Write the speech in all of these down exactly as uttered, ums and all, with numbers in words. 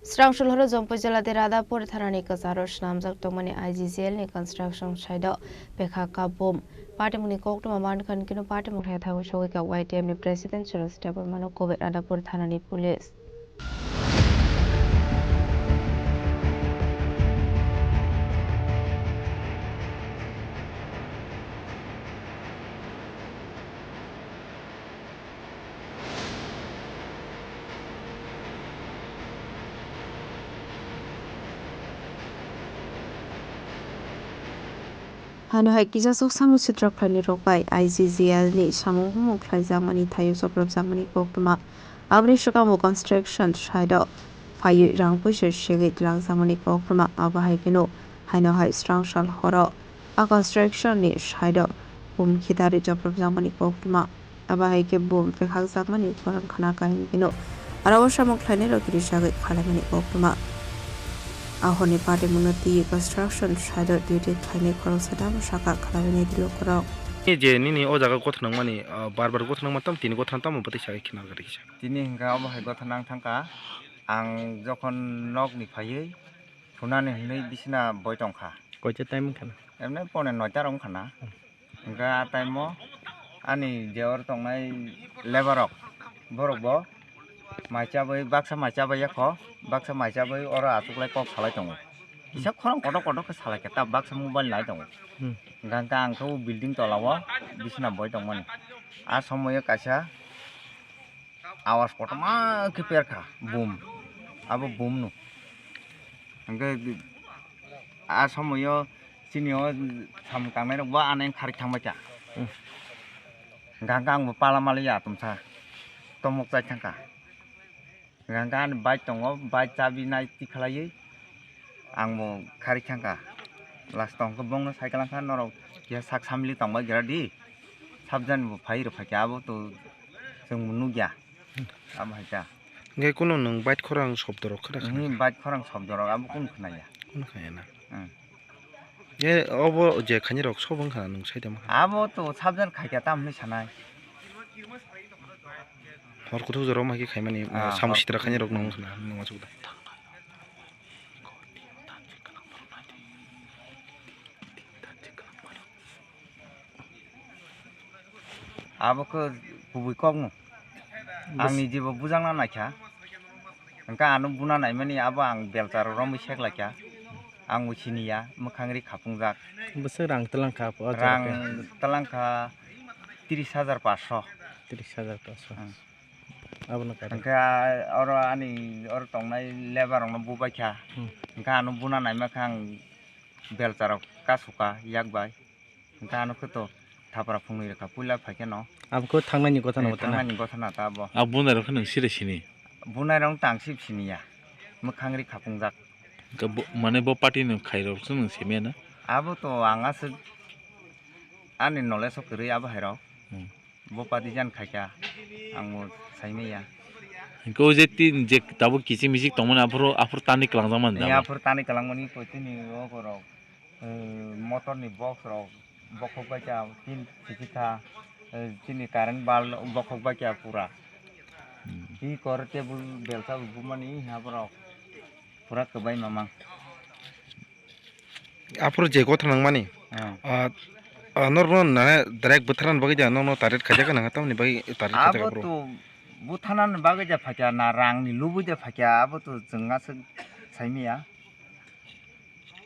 Srang Salhoro Jampui jila de Radhapur thanani kwcharo swnamjak tongmani I G G L ni construction site o pekha ka bom. Patimungni koktwma mankha hwnkhe no patimung hai thago sogwi ka Y T F ni president Suresh Debbarma no kobe Radhapur thanani police. Hano hai kisa sok samung sitra khlainai rok bai I G G L ni samung humung khlaijakmani thaio chopropjakmani koktwma. Aboni swkang bo construction site o phaiwi rang puisa segwi twlangjakmani koktwma. Abo hai kheno haino hai srang sal horo a construction ni site o bom khitarwi chopropjakmani koktwma. Abo hai khe bom pekakjakmani khorang khna kahim hino aro o samung khlainai rok kiri sagwi khalaimani koktwma. Ahorni patimungno twi construction site o duty khlainai khoroksa tamo saka khalaimani dilo khorok. Ni je nini o jaga gotha nangmani, ah, bar bar gotha nangma tam tini gotha tamo bwtwi sagwi khna gari kisa. Tini hwnkha omo hai gotha nang thangkha ang jokhon nok ni phaiwi thunani hwnwi bisina boi tongkha. Koita time wngkha na? Emne pone noita rok wngkha na. Hmm. Hwnkhe a time o ani je oro tongnai labour rok, borok bo mai chabwi, baksa mai chabwi yakho, baksa mai chabwi oro achuklai kok salai tongo. Kisa khorang kotor kotor khe salai khe ta baksa mobile nai tongo. Hmm. Hwnkhe ang khe o building tola o bisina boi tongmani. A somoio kaisa awas kotorma khe perkha bum, abo bum no. Hwnkhe a somoio chini o samung tangnai rok bo ano khari thangbai kha. Hmm. Hwnkhe ang bo pala mali ya tumsa tomok chai thangkha. Hwnkhe ani bike tongo, bike chabi nai tikhlaiwi ang bo khari thangkha. Last o hwnkhe bongno cycle wngkha norok keha sak samili tongbai gra di. Sabjani bo phai rw phaikha abo to chwng bo nukya. Abo hai ta. Hwnkhe kunu nwng bike khorang shobdo rok khna khna? Hwnwi bike khorang shobdo rok abo kunu khna ya. Kunu khna ya na? Hmm. Je obo je khaini rok sob wngkha nwng sai tongma? Abo to sabjan khaikha tam hwnwi sanai. Hor kuthuk jorok ma khe khaimani, ah, samung sitra khaini rok nwng wngkha na nwng ma chukda. Abo khe kubui kokno. Bwswk. Ang ni jibo bujakna naikha. Hwnkhe ano buna naimani abo ang belcha rok romwi seklaikha. Ang bo siniya, mwkhang ri khapungjak. Bwswk rang twlang kha o jaga rang khe? Twlang kha tris hajar paanch sho. Tris hajar paanch sho. Hmm. Abono kare. Hwnkhe oro ani oro tongnai labour rokno bubaikha. Hmm. Hwnkhe ano buna naima khe ang belcha rok kasukha yak bai. Hwnkhe ano khe to thapra phungnwi rwkha puila phaikhe no. Abo khe thangnani gotha no, eh, thangnani gotha na ta abo. Abo bunai rok khe nwng sire sini? Bunai rok tang sip siniya. Mwkhang ri khapungjak. Hwnkhe bo, mane bo party ni khairok se nwng simiya na? Abo to ang aswk ani knowledge o kwrwi abo hai rok. Hmm. Bo party jan khaikha ang bo saimaya. Hwnkhe o je tin je tabuk kiching miching tongmani aphuru, aphuru tani kwlangjak mani da. Aphuru tani kwlangmani koi tini o borok. Eh, motor ni box rok bokhok bai kha tin sikitha, eh, chini current bulb bokhok bai kha pura. Hmm. Hi kor table belsa bumani ha borok pura kwbai mamang. Aphuru je gotha nangmani, ah, ah, norokno nane direct bwtharnani bagwi da norokno target khaijak nang tamni bagwi target khaijak abo aphuru? To bwtharnani bagwi da phaikha na rangni lubui da phaikha abo to chwng aswk saimaya.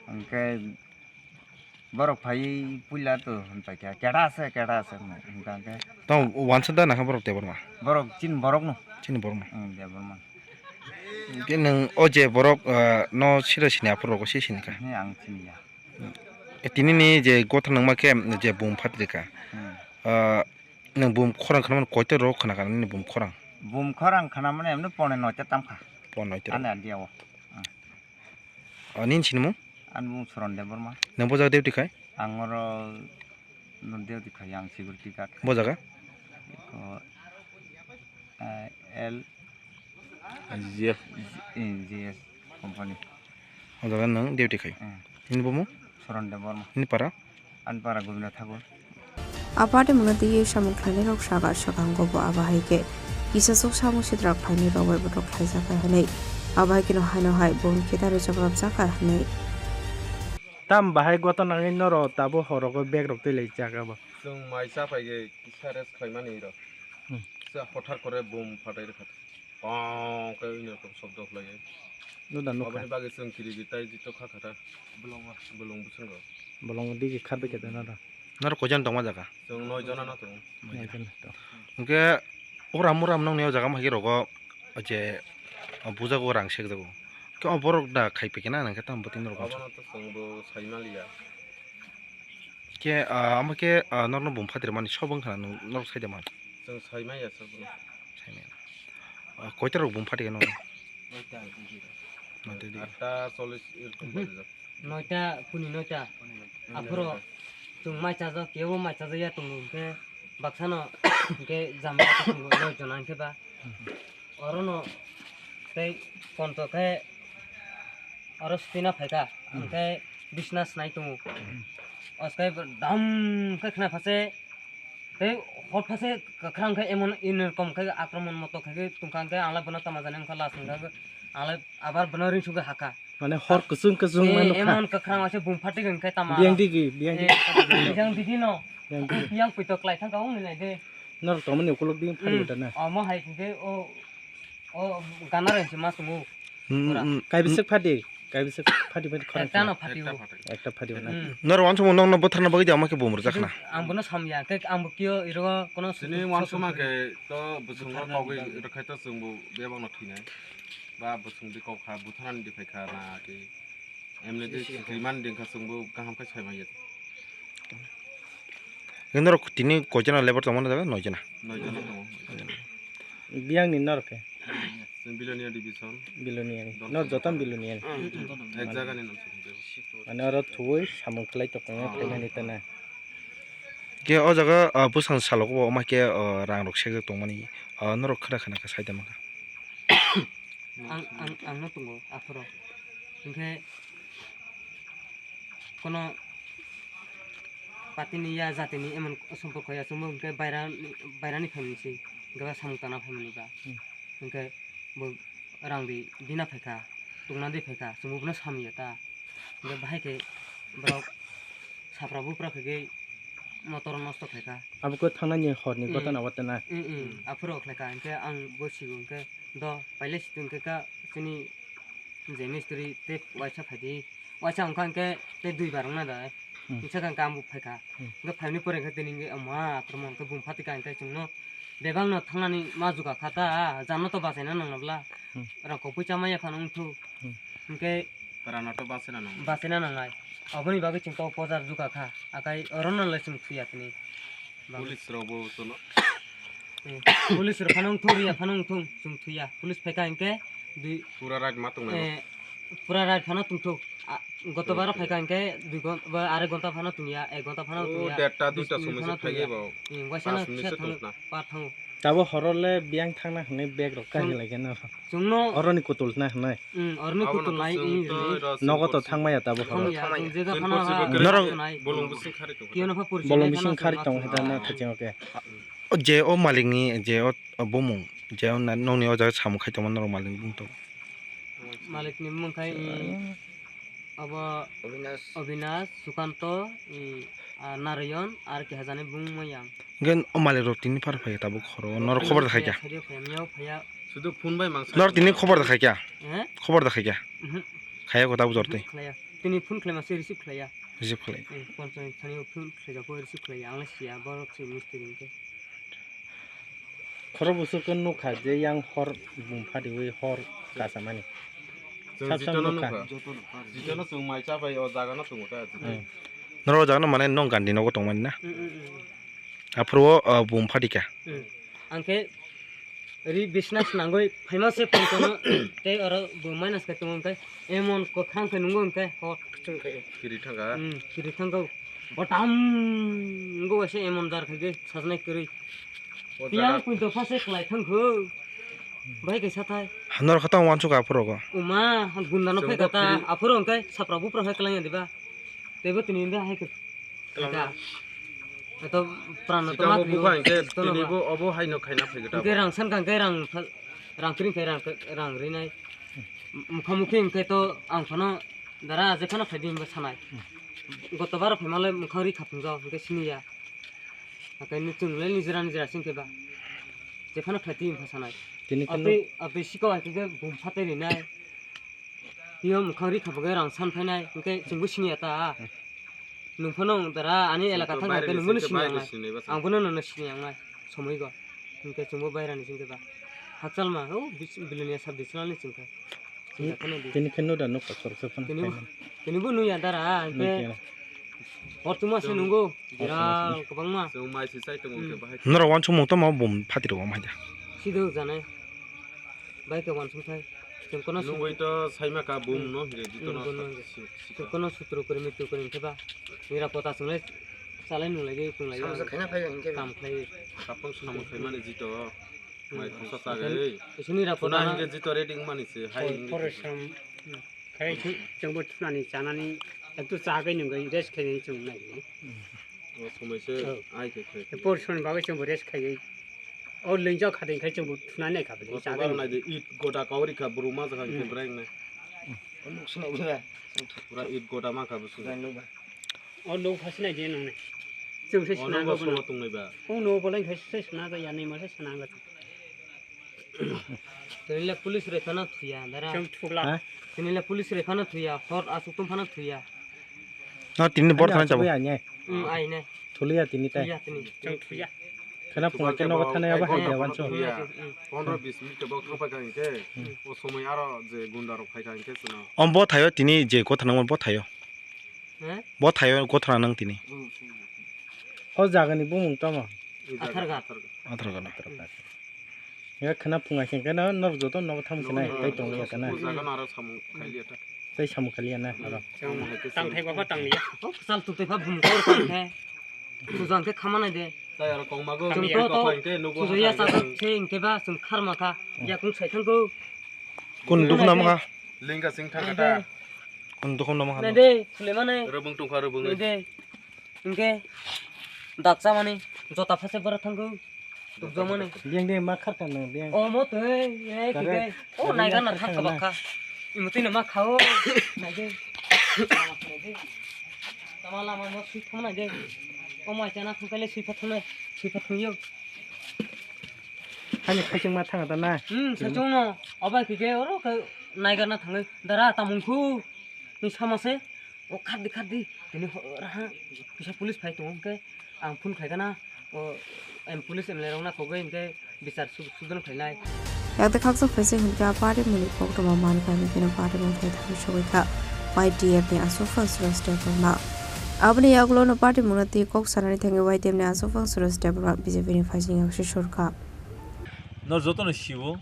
Hwnkhe borok phaiwi puila to hwnpaikha, "Keda ase, keda ase?" hwnwi hwnkha hwnkhe. Tamo uansa da nangkha borok Debbarma? Borok chini borokno. Chini borokno. Ang Debbarma. Hwnkhe nwng o je borok, ah, no sira sini aphuru rogo se sini kha? Hwnwi ang siniya. E, tini ni je gotha nangma khe je bum phatri kha. Hmm. Ah, nwng bum khorang khna mani koita rok khna kha nini bum khorang? Bum khorang khna mani emni pone noita tam kha. Pone noita rok. Ani idea o. Hmm. O, nini sinimung? Ani mung Suron Debbarma. Nwng bo jaga duty khai? Ang oro duty khai, ang security guard khai. Bo jaga? Eko, eh, L G F. G F company. O jaga nwng duty khai? Hmm. Nini bumung? Suron Debbarma. Nini para? Ani para Gobinda Thakur. A party mungno twiwi samung khlainai rok saka swkango bo abo hai khe kisasok samung sitra khlainai rok bai botok khlaijak hai hwnwi Abo hai kheno haino hai boni khe ta rwchapram chakha hwnwi. Tam bahai goto nangwi norok tabuk horogo bag rok twi lai chak abo. Chwng mai cha phai khe kisa rest khlaimani rw. Hmm. Kisa hothar kore bum phatai rwkha. Pong khe wngya kok sobdo khlaiwi. Nuda nukha. Aboni bagwi chwng kirigi tai jito kha kha ta. Bolong, bolong bwswngo. Bolong digi kharbai khe ta nada. Norok koijon tongma jaga? Chwng noi jona no tongo. Noi jona to. Hwnkhe uram uram nongni o jaga mahi rogo je bujago rang sekjago. Khe o borok da khai pekena nangkhe tamo bwtwi norok. Abono to chwngbo saimaliya. Khe, ah, amo khe, ah, norokno bum phatirmani sobo wngkha na nw-, norok saida man? Chwng saimaya sobono. Saimaya. Ah, koita rok bum phatikha norok? Noita. Noita di. Atta chollish erokom. Mhm. Barijak. Noita, puni noita. Puni noita. Aphuru chwng mai chajak, kebo mai chajak ya tongo hwnkhe baksano hwnkhe jama tongo noi jona hwnkhe ba. Orono tei ponto khe oro swina phaikha, hmm, hwnkhe bisna snai tongo. Hmm. Oskai dam khe khna phase tei hot phase kwkhwrang khe emon ini rokom khe akromon moto khe tongkha hwnkhe ang lai bono tama jani wngkha last wngkha ang lai abar bono ring sugwi hakha. Mane hor kwchwng kwchwng, eh, mano kha. Emon kwkhwrang waisa bum phatik hwnkhe tama. Biyang digi, biyang digi. Eh, biyang digi no. Biyang digi. Biyang puito klai thangkha wngni nai de. Norok tongmani ukulok di phari, hmm, wata na. Omo hai hwnkhe o, o gana rang se ma tongo. Hmm, pura. Hmm. Kaibisik phadi, kaibisik phadi phadi khorang. Ekta no phadi o. Ekta phadi o na. Hmm. Norok wansukmung nokno bwtharna bagwi de omo khe bum rwjak khna. Ang bono samya, khe ang bo kio iro kono. Chini wansukma khe to bwswngno kogwi rwkhai to chwngbo bebakno thwinai. Ba bwswng di kok kha, butharani di phai kha na khe. Emni di rimani di kha chwngbo kaham khe sai manya. Norok tini koijana lebar tongmani jaga? Noijana. Noijana tongo. Biyangni norok khe? Chwng Bilonia division. Bilonia ni. Dol. Norok joto Bilonia ni. Hmm. Ek jaga ni nam se. Mane oro thuwi samung khlai tongmani, ah, phaimani tana. Khe o jaga, ah, bwsang salogo bo ma khe, ah, rang rok sejak tongmani, ah, norok khwra khna khe sai tongma kha. Ang, ang, ang no tongo aphuru. Hinkhe kono patini ya jatini emon somporko ya chwngbo hinkhe baira, bairani phaimani se, hinkhe ba samung tangna phaimani ba. Hmm. Hinkhe bo rang di, dina phaikha, tongna di phaikha, chwngbo bono samya ta. Hinkhe bahai khe borok sapra bupra khaikhe motor nosto khaikha. Abo khe thangnani horni, hmm, gotona watana. Hmm, hmm. Aphuru khlaikha, hinkhe ang bo sigo hinkhe do pailai situ hinkhe ka chini je mistri tei waisa phaidi, waisa wngkha hinkhe tei dui bar wngna da. Hmm. Hinkhe kha ang bo phaikha. Hmm. Hinkhe phaini pore hinkhe tini hinkhe ma aphuru mo hinkhe bung phatikha hinkhe chwngno bebakno thangnani ma juga kha ta, jano to bachaina nangna bwla. Hmm. Rang kopui chamaya phano wngthuk. Hmm. Hinkhe Rano to bachaina nang. Bachaina nangnai. Aboni bagwi chwng to pojar juga kha. Akai orono le chwng thuya tini. Police rok bo tono. Eh, police rok phano wngthung, riya phano wngthung, chwng thuya. Police phaikha hinkhe dui. Pura right ma tongnai. Eh, pura right phano tongthung. A, goto baro phaikha hinkhe dui gon-, ba, are gonta phano tongya, ek gonta phano tongya. O, derta, duita somoi se phaiya bo. Hmm, waisa no kisa thango, pa thango. Tabo horo le biyang thangna hwnwi bag rok kahi lai khe no. Chwngno oroni kutul na hwnwi. Hmm, oroni kutul nai. Nogo to thangmaya tabo horo. Thangmaya, chwng jega phano ha. Norok bolong bising khari tong. Kiyano pha porichai bolong bising khari tong hita na thaching oke. O je o malik ni je o, o bumung je o na-, nokni o jaga samung khai tongma norok malik ni bumung to. Malik ni bumung khai, i, abo Obinash. Obinash, Sukanto, i, a, Narayan, ar keha jani bumung mayang. Gen o malik rok tini phar phai tabuk horo norok khobor da khai kya? Phaiya, phaiya, phaiya. Sudu phone bai mangsa. Norok tini khobor da khai kya? Eh? Khobor da khai kya? Mhm. Khaya ko tabuk jor tei. Khlaiya. Tini phone khlaima se receive khlaiya. Receive khlai. Eh, phone sani phone khlaiya ko receive khlaiya. Ang le siya borok se mistri hingke. Khoro busu khe nukha je yang hor bum phadiwi hor kasamani. Chwng sab sab jitono nukha. Nukha. Jitono chwng mai cha bai o jaga no tongo ta. Hmm. Norok o jaga no mane nong gandi nogo tongmani na? Hmm, hmm, hmm, hmm. Aphuru o, o bum phadikha. Hmm. Ang khe ri bisna swnangwi phaima se phone kono tei oro bum minus khe tongo hwnkhe emon kwkhwrang khe nungo hwnkhe hor. Kiri thangkha. Hmm, kiri thangkha. Botam wngwi waisa emon jar khaikhe sajnai kwrwi. O jaga. Tiyang pui dopha se kwlai thangkho. Bai kaisa thai. Norok khe tamo wansukha aphuru go. Uma, gundano phai kata, aphuru hwnkhe sapra bupra hai kwlangya diba. Teibo tini hwnkhe hai khe. Kwlangya. Eto pran to sikamo matri bupha hwnkhe tini bo obo haino khaina phai kata. Hwnkhe rang san kha hwnkhe rang, rang kring khe rang, rang rinai. Mukha mukhi hwnkhe to ang phano dara je phano khaidi hinba sanai. Goto baro phaimalai mukha ri khapung jao hwnkhe siniya. Hakai ni chwng le nijera nijera singkhe ba. Je phano khaidi hinba sanai. Tini kunu Abtwi, abtwi siko hai khe bum phatai rinai. Tio mukha ri khapung rang san phainai hwnkhe chwngbo siniya ta. Nung phano dara ani elaka thang khe nungbo no sini ang nai. Ang bono nono sini ang nai. Somoi go. Hwnkhe chwngbo bairani singkhe ba. Hakchal ma, o bis-, biloniya sab dichwlani chwngkhe. Tini khe no da nuk kotor se phano. Tini bo nuya dara, hwnkhe. Hor chuma se nungo. Giral kwbangma. Chwng mai se chai tongo hwnkhe bahai. Norok wansukmung tamo bum phatiro wng hai da. Sido janai. Bai khe wansuk thai. Chwng kono Nugui to saima ka bum no hire jito no. Chwng kono sutro kori mitu kori hwnkhe ba. Nira kota chwnglai chalai nunglai ge tonglai. Samsa khaina phai hwnkhe. Kam khlai. Kapang samung khaimani jito. Mai thongsa chagwi. Isini ra Kuna kota. Hwnkhe jito ready wngmani se hai hwnkhe. Porishram. Khai chwngbo thunani chanani. Ektu chagwi nungwi rest khainai chwng nai. O somoi se ai khe khe. Porishram bagwi chwngbo rest khaiwi. O lingjak khating khai chwngbo thunani kha bini O chagwi. Somoi nai de it goda kauri kha buru ma jakha hwnkhe brai wngnai. Nuk suna bura. Pura it goda ma kha busu. O nuk phasi nai de nung nai. Chwng se Ono suna bo go sobo tongnai ba. O nuk bo lai khai se suna ga ya nai ma se suna ga. Tini le police roi phano thuya dara. Chwng thukla. Ha? Tini le police roi phano thuya, hor asuk tum phano thuya. No tini bor thana chabo. Ai ne. Thuliya tini tai. Thuya tini. Chwng thuya. Khana phunga ke nogo thana yaba hai jawan so. Pondro bis minute bo thang phai kha hwnkhe, o somoi aro je gunda rok phai kha hwnkhe chwng. Om bo thayo tini je kotha nangma bo thayo. He? Bo thayo kotha nang tini. O jagani bumung tamo. Atharga. Atharga, atharga. Ya khana phunga hwnkhe no norok joto nogo tham khe nai tai tong ya kana. O jaga no aro samung khailiya ta. Tai samung khailiya na aro. Tang thai ba tang liya. Sal tu te pha bum kor tang khe. Puja hwnkhe khamana de. Tai aro kongmago Chwng hwnkhe to, to, kotha hwnkhe nugo puja ya hwnkhe chajak se hwnkhe ba chwng kharma kha. Yakung sai thangkho. Kun dukhu namo kha? Lingga sing thang kha ta. Kun dukhu namo kha? Nai de, Sulemane. Rubung tong kha rubung. Nai de. Hwnkhe daksa mani jota phase bara thangkho. Dukjamani. Biyang de ma kharkha nang biyang. Omo tei, eh, Correct. Kike. O, correct, naiga na correct, thang kabak kha. Imutwi no ma kha o. Naide. Tama lama no sui thang naide. O mai chana thang kale sui pha thang nai. Sui pha thang yo. Hani khaising ma thang ta na. Hmm, sachung no. Obai kike oro ke naiga na thang. Dara tamung khu. Ni sama se. O khardi khardi. Tini raha. Kisa police phai tongo ke. Ang phone khaikha na, o, em, police M L A rok na khogwi hwnkhe bichar su-, sudon khlainai. Yakte khakchang phaising hwnkhe a party muni koktwma mankha hwnkhe no party mung thai thangwi sogwi kha. Y T F ni aswk phang Suraj Debbarma. Aboni yagulo no party mungno twi kok sanani thangwi Y T F ni aswk phang Suraj Debbarma B J P ni phaising yaksi surkha. No jotono siwo,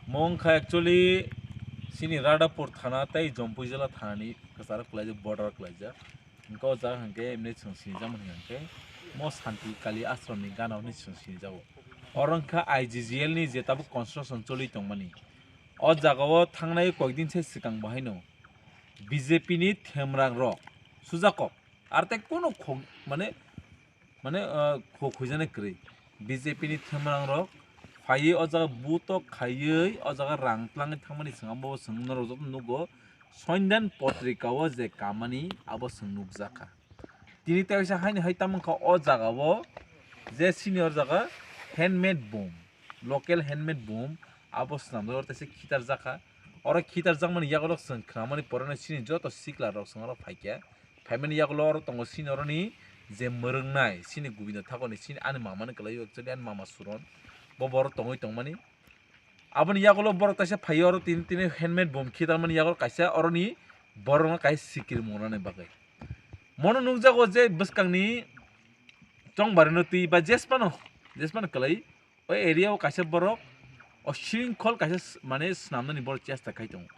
mo wngkha actually chini Radhapur thana tei Jampui jila thanani kwcharo kwlaijak, border kwlaijak. Hwnkhe o jaga hwnkhe emni chwng sinijakmani hwnkhe mo Santi Kali Ashram ni gana hwnwi chwng sinijago. Oro wngkha I G G L ni je tabuk construction choli tongmani. O jaga o thangnai koikdin se swkang bo haino B J P ni themrang rok sujak kok. Ar tei kunu khok mane, mane, ah, khok khuijani kwrwi. B J P ni themrang rok phaiwi o jaga butok khaiwi o jaga rang tlangwi thangmani swngamo bo chwng norok joto nugo. Sondan potrika o je kamani abo chwng nukjakha. Tini teisa haini hai tamo wngkha o jaga o je senior jaga handmade boom, local handmade boom abo swnamjak oro teisa khitarjakha. Oro khitarjakmani yago chwng khnamani pore no chini joto sikla rok chwng oro phaikha. Phaimani yagulo oro tongo sini oroni je mwrwngnai, sini Govinda Thakurni, sini ani mamani kwlaio, actually ani mama Suron. Bo borok tongwi tongmani. Aboni yagulo borok kaisa phaio, oro tini, tini handmade boom khitarmani yagulo kaisa oroni borokno kaisa sikiri mongnani bagwi. Mono nukjago je bwskangni chongbarino twi ba jesphano, jesphano kwlai. O area o kaisa borok o shrinkhol kaisa s-, mane swnamnani borok chesta khai tongo.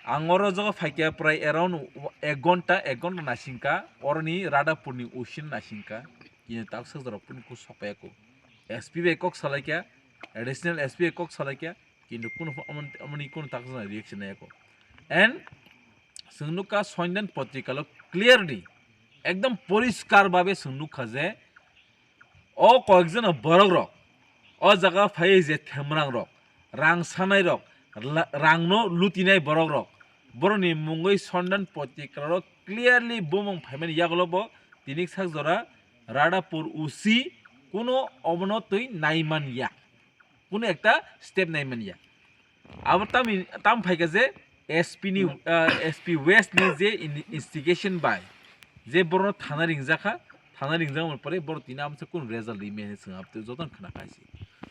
Ang oro jogo phaikha prai around ek ghonta, ek ghonta naisingkha, oroni Radhapurni O C no naisingkha, kini taksajak rok phano kok sapaiya kho. S P bai kok salaikha, additional S P bai kok salaikha, kintu kunu pho-, amon-, amoni kunu taksajak reaction naiya kho. And chwng nukha Sondan potrikalo clearly, ekdom poriskar babe chwng nukha je, o koyekjon borok rok, o jaga phai je themrang rok, rang sanai rok, la-, rangno lutinai borokrok. Borokni mungwi Sondan Potikrarok clearly bumung phaimani yagulo bo tini sak jora Radhapur O C kuno obono twi naiman ya. Kuno ekta step naiman ya. Abo tamo, tamo phaikha je S P ni, ah, S P West ni je in-, instigation bai je borokno thana ringjakha, thana ringjakmani pore borok tini amsa kun result ri mene swng abte jotono khna khaisi.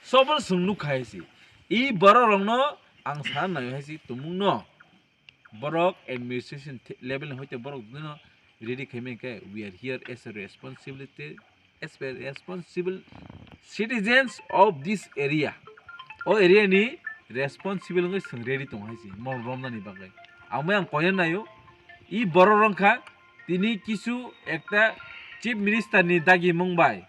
Sobol swng nuk khaisi. I borok rokno ang sana nai haisi tumungno borok administration the-, level ni hoite borok dino ready khaimani khe we are here as a responsibility as a responsible citizens of this area. O area ni responsible wngwi chwng ready tong hai se, mol romnani bagwi. Amo ang koina naio, i borok rong kha, tini kisu ekta chief minister ni dagi mung bai,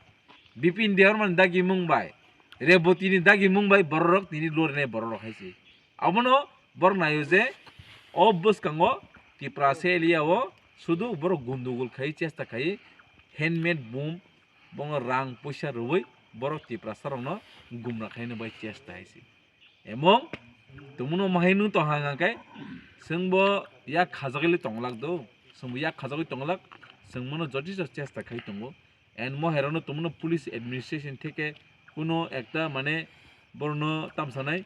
Bipin Debbarma ni dagi mung bai, Reboti ni dagi mung bai borok rok tini lornai borok rok hai se. Abono borok naio je o bwskango Tiprasa area o sudu borok gundugul khai chesta khai handmade boom, bono rang puisa rwui borok Tiprasa rokno gumra khaina bai chesta hai se. Emong tumuno mahai nung tong hang hang khe chwngbo yak khajagwi tong lak do, chwngbo yak khajagwi tong lak, chwng mono jotiso chesta khai tongo. And mohairokno tongmano police administration theke kuno ekta mane borokno tamsanai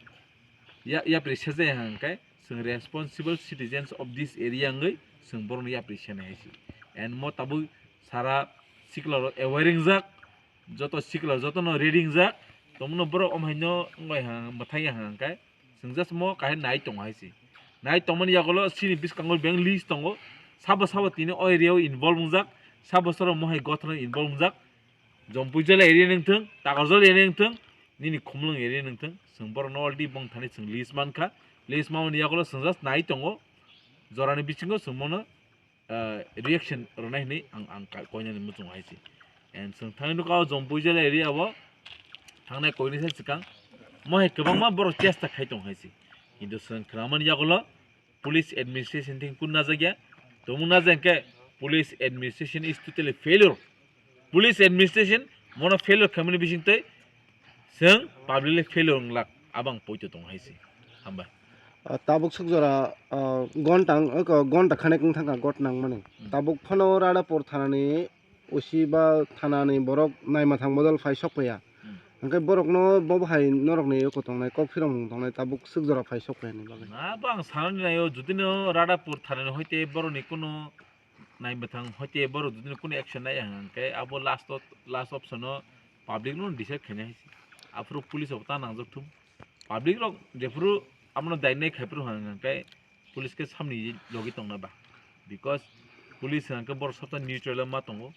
ya-, yapri sejai hang khe chwng responsible citizens of this area wngwi chwng borokno yapri senai hai se. And mo tabuk sara sikla rok aware wngjak, joto sikla jotono ready wngjak, tongmano borok omhaino wngbai hang mwthangya hang khe. Chwng just mo kahai nai tongo hai se. Nai tongmani yagulo chini bwskango beng list tongo. Sabo sabo tini o area o involve wngjak. Sabo sabo mohai gothana involve wngjak. Jompui jala area ni wngthung, Takarjala area ni wngthung, nini Khumlwng area ni wngthung. Chwng borokno already bong thani chwng list mankha. List mamani yagulo chwng just nai tongo. Jorani bisingo chwng mono ah, reaction rwnai hinwi ang, ang ka-, koinani muchungo hai se. And chwng thangwi nukha o Jompui jela area o thangnai koinwi se swkang. Mo hai kwbangma borok chesta khai tong hai se. Kintu chwng khwnamani yagulo police administration thing kun najakya. Tongmung najak khe police administration is totally failure. Police administration mono failure khaimani bisingtwi chwng publicly failure wnglak abang poito tong hai se. Hambai. Ah, tabuk suk jora, ah, gonta wng-, oko gonta khanek wng thangkha got nangmani. Hmm. Tabuk phano Radhapur thanani O C ba thanani borok naima thang bodol phai sok paiya. Hmm. Hwnkhe borokno bo bahai norokni oko tongnai kok phiromung tongnai tabuk suk jora phai sok paiya ni bagwi. Na, bo ang sanani naio, judino Radhapur thanani hoite borokni kunu naimwthang hoite borok judino kunu action naiya hwnkhe abo last o, last option o public no decide khainai hai se. Aphuru police rok ta nangjak thung. Public rok jephuru abono dainai khaiphuru hwnkhe police khe samni logi tongna ba. Because police hwnkhe borok sabta neutral ma tongo.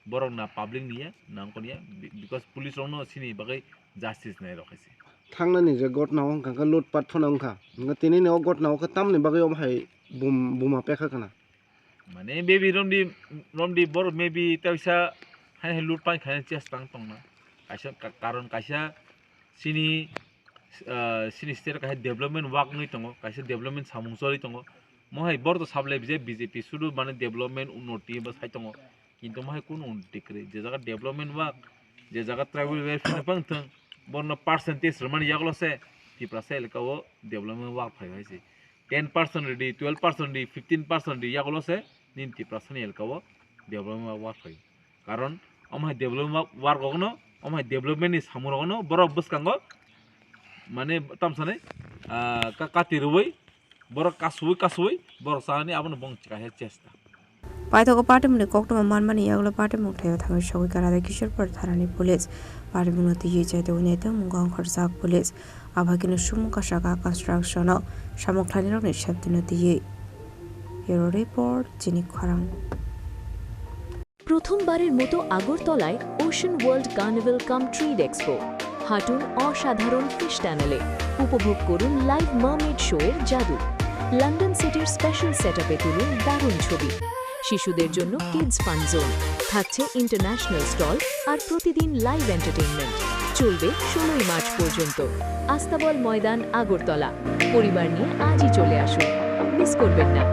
Borok na public niya, na wngkor niya. Be-, because police rokno sini bagwi justice nai rok hai se. Thangnani je gotna o hwnkha khe lutpat phano wngkha. Hwnkhe tini ni o gotna o khe tamni bagwi omo hai bum-, buma pekha kana. Mane maybe romdi, romdi borok maybe teisa hai hai loot pai khaina chesta wng tongna. Kaisa ka-, karon kaisa chini, ah, chini state o kaisa development wak wngwi tongo, kaisa development samung choli tongo. Mo hai borok to sablai bijak B J P sudu mane development unnoti ba sai tongo. Kintu mo hai kunu unnoti kwrwi. Je jaga development wak, je jaga tribal welfare wng thung, borno percentage rwmani yagulo se Tiprasa elaka o development wak phai hai se. Ten percent rwdi, twelve percent rwdi, fifteen percent rwdi, yagulo se nini Tiprasani elaka o development work phai. Karon omo hai development work rokno, omo hai development ni samung rokno borok bwskango mane tamsani, ah, ka-, kati rwui borok kasui kasui borok chani abono bong kaisa chesta. Paithago party mungni koktwma manmani yagulo party mungthaio thangwi sogwi kha Radha Kishore Por thanani police. Party mungno twiwi chaitogwi naitwng mungo ongkhorjak police. Abhagino sumung kasaka construction o samung khlainai rokni septino twiwi. Bureau report, chini khorang. প্রথমবারের মতো আগরতলায় ocean world carnival কাম trade expo. হাঁটুন অসাধারণ ফিশ টানেলে, উপভোগ করুন live mermaid show এর জাদু। লন্ডন সিটির স্পেশাল সেটআপে তুলুন দারুণ ছবি। শিশুদের জন্য কিডস ফান জোন, থাকছে ইন্টারন্যাশনাল স্টল আর প্রতিদিন লাইভ এন্টারটেইনমেন্ট। চলবে ষোলোই মার্চ পর্যন্ত। আস্তাবল ময়দান, আগরতলা। পরিবার নিয়ে আজই চলে আসুন, মিস করবেন না।